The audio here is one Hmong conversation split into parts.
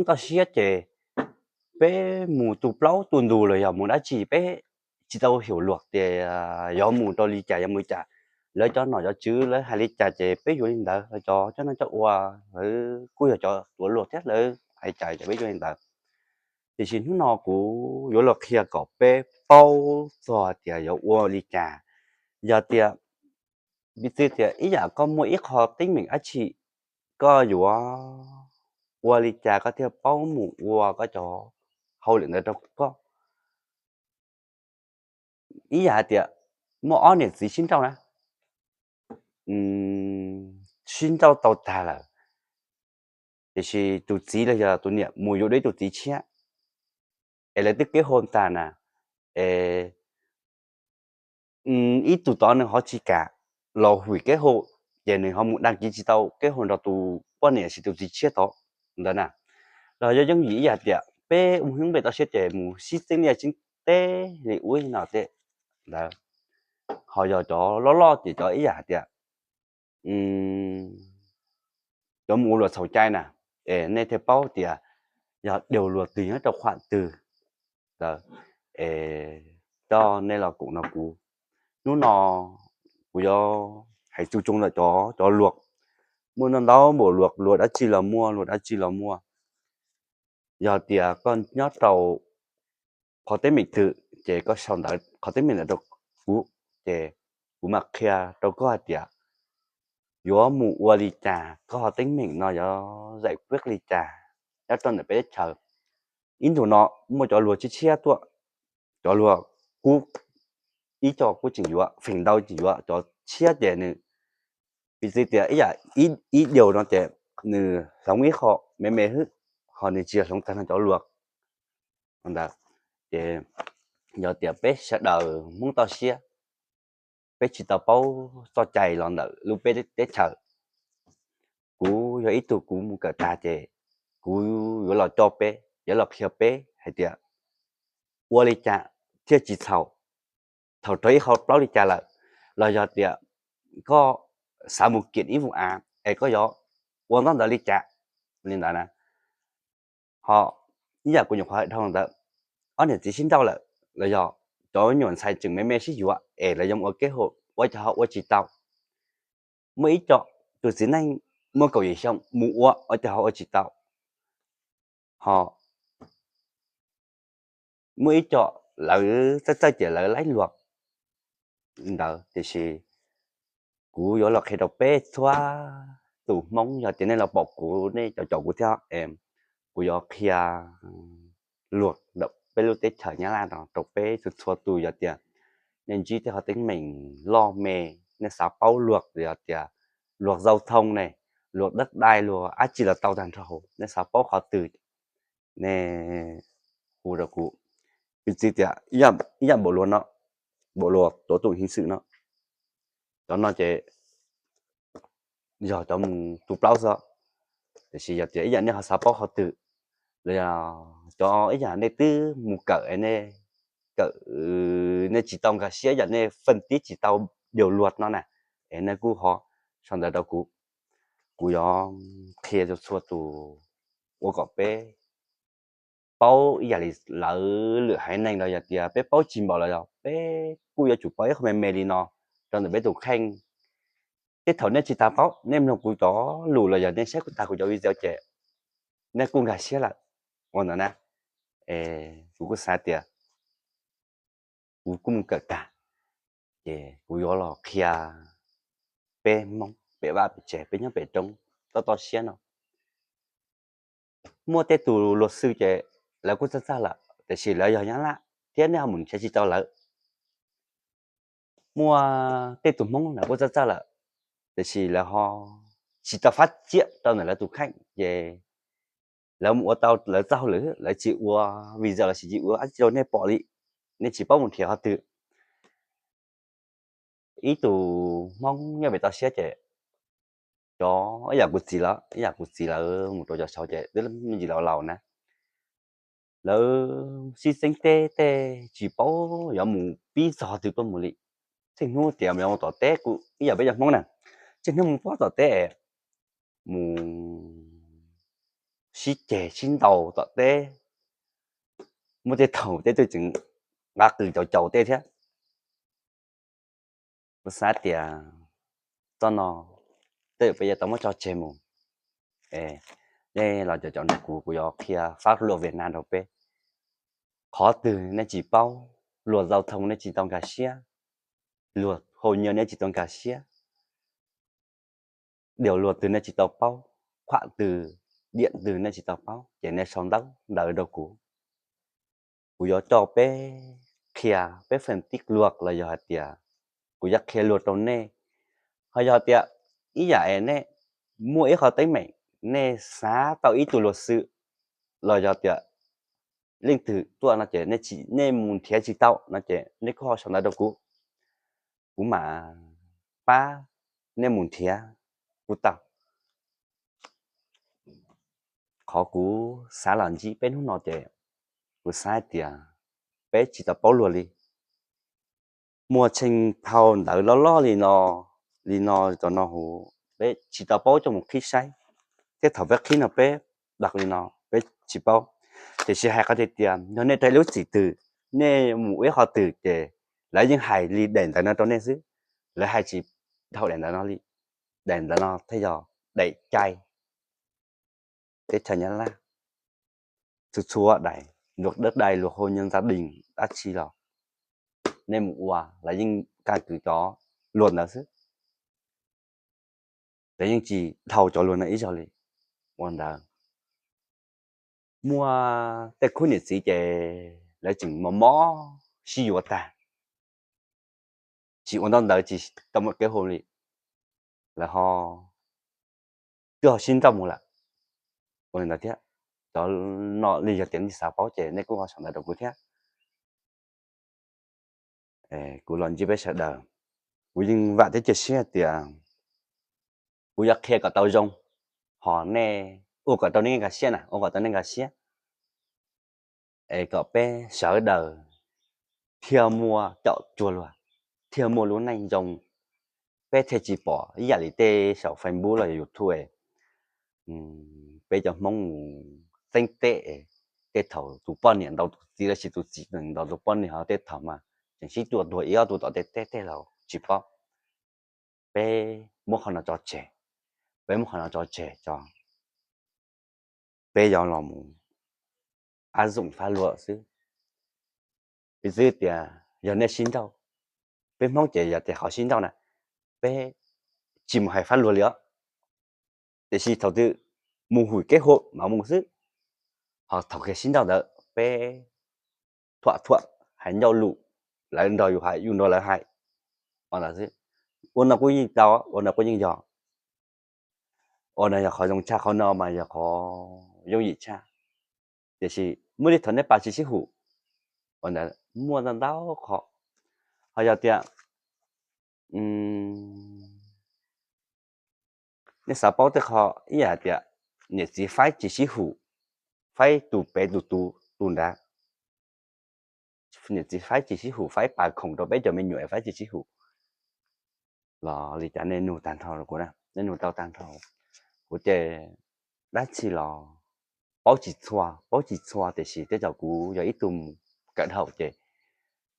hnub toj siab ces peb mus tu plaub tu ntug los yog mus dab tsi peb tsis tau xyaum luag tias yuav mus rau li cas yuav mus li cas. Lawv cov nom cov tswv lawv hais li cas ces peb yuav li ntawd, lawv cov cov noj cov ua lawv kuj yog cov tuav luag thiab lawv hais cas ces peb yuav li ntawd. Tiam sis hnub no kuv yuav los qhia kom peb paub txog tias yuav ua li cas. Yog tias piv txwv tias ib yam koj muaj ib qho teeb meem dab tsi, koj yuav ua li cas koj thiaj paub mus ua koj cov hauj lwm ntawd rau koj. Ib yam hais tias muaj ob niam txiv sib nrauj na, sib nrauj tau tag lawm, tiam sis tus txiv los yog tus niam mus yuav dua ib tug txiv tshiab, es lawv twb kev hau tag na, es ib tug tod nws ho tsis kam los hwm kev hau, ces nws ho mus dag kiv tsis tau kev hau nrog tus poj niam los sis tus txiv tshiab tod ntawd na. Los yog yooj yim ib yam tias peb ua hnub npe toj siab ces mus sib txeeb liaj txeeb teb li ub no tej ntawd. Ho yog cov loj loj ces cov ib yam hais tias cov mus ua luag txhaum cai na, es nej thiaj paub tias yog diaus luag twg nyob rau qhov twg ntawd. Es coj nej los koom nrog kuv. Hnub no kuv yuav hais txuj tsoo ntawm cov cov luag, muaj ntau ntau npaum luag, luag dab tsi los muaj, luag dab tsi los muaj. Yog tias koj nyob rau qhov teeb meem twg ces koj sau ntawv qhov teeb meem ntawd rau kuv, ces kuv mam qhia rau koj hais tias yuav mus ua li cas, koj qhov teeb meem no yuav zaim kuab li cas nyob rau ntawm peb teb chaws. Ib ntus no muaj cov luag tshiab tshiab tuaj, cov luag kub, ib co kuj tseem yuav, feem ntau tseem yuav, cov tshiab ces nws piv txwv tias ib yam ib diaus no ces nws hloov ib qho me me xwb, ho nws tsis hloov tag nrho cov luag ntawd. Ces yog tias peb sawv daws Hmoob toj siab, peb tsis tau paub txoj cai los ntawm lub peb teb chaws, kuv yog ib tug kuv mus kawm tag ces kuv yuav los coj peb, yuav los qhia peb hais tias ua li cas thiaj tsis txhaum. Thaum raug ib qho plaub li cas lawm, los yog tias koj xav mus kiam ib vus av es koj yuav ua ntaub ntawv li cas, li ntawd na. Ho ib yam kuv nyuam qhuav hais dhau ntawd, ob niam txiv sib nrauj lawm los yog cov nyuam ntxhais tseem me me sib yuav es lawv yuav mus ua kev hau, ua cas ho ua tsis tau. Muaj ib co tus txiv neej muaj kaum yim xyoo mus ua, ua cas ho ua tsis tau. Ho muaj ib co lawv txawj txawj ces lawv laib luag ntawd, tiam sis kuv yuav los qhia rau peb txhua tus Hmoob, yog tias nej los pom kuv nej caum caum kuv thiab, kuv yuav qhia luag ntawm peb lub teb chaws Nyab Laj no rau peb txhua txhua tus. Yog tias nej ntsib tej qhov teeb meem loj me, nej xav paub luag, yog tias luag zau thoo ne, luag dab dai, luag dab tsi los tau tag nrho, nej xav paub qhov twg, nej hu rau kuv. Piv txwv tias ib yam npaum luag no, npaum luag tuav tus hiv xwm no, cov no ces yog cov mus tu plaub xwb. Tiam sis yog tias ib yam nej ho xav paub qhov twg, los yog cov ib yam nej twb mus kawm es nej kawm, nej tsis tau nkag siab, yam nej feej tib tsis tau diaus luag no na, es nej kuj ho sau ntawv rau kuv, kuv yuav qhia rau txhua tus ua kom peb paub ib yam li lawv lwm haiv neeg los yog tias peb paub tsis npaum los yog peb kuj yuav tsum paub ib qho me me li no rau ntawm peb tus kheej. Tej thaum nej tsis tas paub, nej mloog kuv cov lus los yog nej saib kuv tag kuv cov video ces nej kuj nkag siab lawm. Ua ntawd na, kuv kuj xav tias kuv kuj mus kawm tag, ces kuv yuav los qhia peb Hmoob pem vaj pem tsev, peb nyob pem roob toj toj siab no. Muaj tej tus luag xwm ces lawv kuj txawj txawj lawm, tiam sis lawv yog Nyab Laj thiab nej ho mus nrhiav tsis tau lawv. Muaj tej tus Hmoob lawv kuj txawj txawj lawm, tiam sis lawv ho tsis tau fab tsiaj rau ntawm lawv tus kheej, ces lawv mus ua tau lawv txoj hauj lwm, lawv tsis ua video los sis tsis ua dab tsi rau nej pom li, nej tsis paub mus nrhiav qhov twg. Ib tus Hmoob nyob pem toj siab ces cov ib yam kuv txiv lawv, ib yam kuv txiv lawv mus rau cov saud ces twb me ntsis laus laus na, lawv sib txeeb teb tej tsis paub yuav mus pib txog qhov twg tuaj mus li. Txheej hnub tias yuav mus tom teb, kuv ib yam peb cov Hmoob na, txheej hnub mus pob tom teb, mus sib ceg sib ntaus tom teb, muaj tej thaum tej tug tseem nqa qws caum caum tej thiab. Kuv xav tias txoj no tej zaum peb yuav tau muab tso tseg mus. Nej los caum caum nrog kuv, kuv yuav qhia fab luag Viaj Nam rau peb. Qhov twg nej tsis paub, luag zau thoo nej tsis tau nkag siab, luag hau nyiaj nej tsis tau nkag siab, diav luag twg nej tsis tau paub, khuam twg, diam twg nej tsis tau paub ces nej sau ntawv ntawd rau kuv. Kuv yuav coj peb qhia, peb feem tib luag los yog hais tias kuv yuav qhia luag rau nej. Ho yog tias ib yam es nej muaj ib qho teeb meem, nej xav tau ib tug luag xwm, los yog tias leej twg tuaj no ces nej mus nrhiav tsis tau no ces nej kuj ho sau ntawv rau kuv, kuv mam pab nej mus nrhiav kuj tau. Qhov kuv xav los ntsib peb hnub no ces kuv xav hais tias peb tsis tau paub luag li. Muaj tshee phau ntawv loj loj li no, li no, cov no huv, peb tsis tau paub coj mus qhib saib. Thiab thaum peb qhib no peb dag li no peb tsis paub. Tiam sis hais qhov tiag tias yog nej raug lub txim twg, nej mus ua ib qho twg ces lawv yeej hais li daim ntawv no rau nej xwb. Lawv hais tsis dhau daim ntawv no li. Daim ntawv no thiaj yog daim cai teb chaws Nyab Laj. Txhua txhua daim, luật đất đai, luật hôn nhân gia đình dab tsi los nej mus ua lawv yeej kaj kwv cov luật ntawd xwb. Lawv yeej tsis dhau cov luật no ib zaug li. Ua ntawd muaj tej khub niam txiv ces lawv tseem mos mos sib yuav tag, tsis ua ntau ntawd tsis tau muaj kev hu li, lawv ho twb ho sib nrauj mus lawm. Ua li ntawd thiab, cov no li yog tias nej xav paub ces nej kuj ho sau ntawv rau kuv thiab. Kuv los ntsib peb sawv daws, kuv yeej vam thiab cia siab tias kuv yuav qhia kom tau zoo, ho nej ua kom rau nej nkag siab na, ua kom tau nej nkag siab, es kom peb sawv daws thiaj muaj caum cuag luag, thiaj muaj lub neej zoo, peb thiaj tsis pom ib yam li tej saum Facebook los yog YouTube peb cov Hmoob mus txeeb teb, tej thaum tus poj niam ntaus tus txiv los sis tus txiv ntaus tus poj niam, ho tej thaum mas tseem sib tua tuag ib ob tug tom tej teb tej laus tsis paub. Peb muab qhov no tso tseg, peb muab qhov no tso tseg tso, peb yuav los mus áp dụng pháp luật xwb. Piv txwv tias yog nej sib nrauj, peb Hmoob ces yog tias qhov sib nrauj na, peb tsis mus hais pháp luật li os, tiam sis thaum twg mus hủi kết hôn mas mus xwb. Ho thaum kiag sib nrauj ntawd peb thuam thuam hais ncauj lus, lawv nrog yus hais yus nrog lawv hais, ua ntawd xwb. Ua no kuj yeej tau, ua no kuj yeej yog. Ua no yog qhov zoo tshaj, qhov no mas yog qhov yooj yim tshaj. Tiam sis muaj tej thaum nej pab tsis sib hum, ua ntawd muaj ntau ntau qhov. Ho yog tias nej xav paub tej qho ib yam hais tias niam txiv faib tsis sib hum, faib tus pem tus tus tus nrad, niam txiv faib tsis sib hum, faib pas khoom rau peb cov me nyuam es faib tsis sib hum los li cas nej nug tag nrho rau kuv na, nej nug tau tag nrho. Kuv ces dab tsi los paub tsis txhua, paub tsis txhua, tiam sis tej zaum kuv yog ib tug mus kawm dhau ces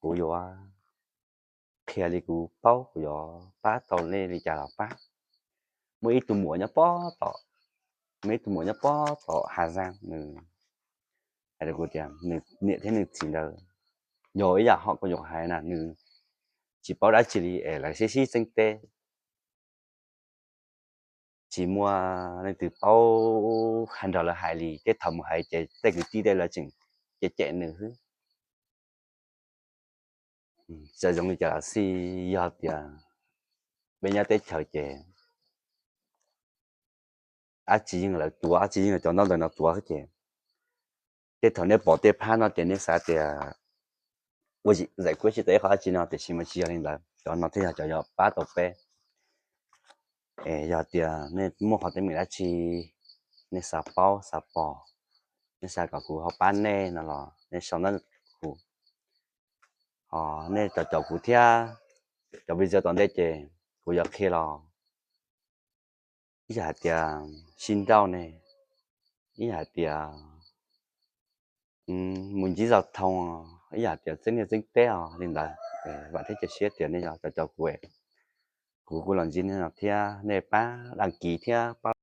kuv yuav qhia li kuv paub, kuv yuav pab tau nej li cas los pab. Muaj ib tug muam nyob pob tom, muaj ib tug muam nyob pob tom Hà Giang, nws hais rau kuv tias nws niam thiab nws txiv ntawd yog ib yam hom kuv yuav hais na, nws tsis paub dab tsi li es lawv sib sib txeeb teb, tsis muaj leej twg paub hais nrog lawv hais li. Tej thaum mus hais ces tej kwv tij tej lawv tseem cem cem nws xwb. Txawm zoo li cas los xij, yog tias peb nyob teb chaws ces dab tsi yeej lawv tuav, dab tsi yeej cov ntaub ntawv no tuav xwb ces tej thaum nej pom tej phab no ces nej xav tias ua zam kuv tsis tau ib qho dab tsi no, tiam sis mas tsis yog li ntawd, cov no thiaj yog cov yuav pab tau peb. Es yog tias nej muaj qhov teeb meem dab tsi, nej xav paub xav pom, nej xav kom kuv ho pab nej no los nej sau ntawv kuv, ho nej caum caum kuv thiab. Cov video tom ntej ces kuv yuav qhia los ib yam hais tias sib nrauj ne, ib yam tias mus ntsib zau thoo, ib yam tias txeeb niaj txeeb teb os li ntawd. Vam thiab cia siab tias nej cov cov kuv, kuv kuj los ntsib nej no thiab nej pab đăng ký thiab pab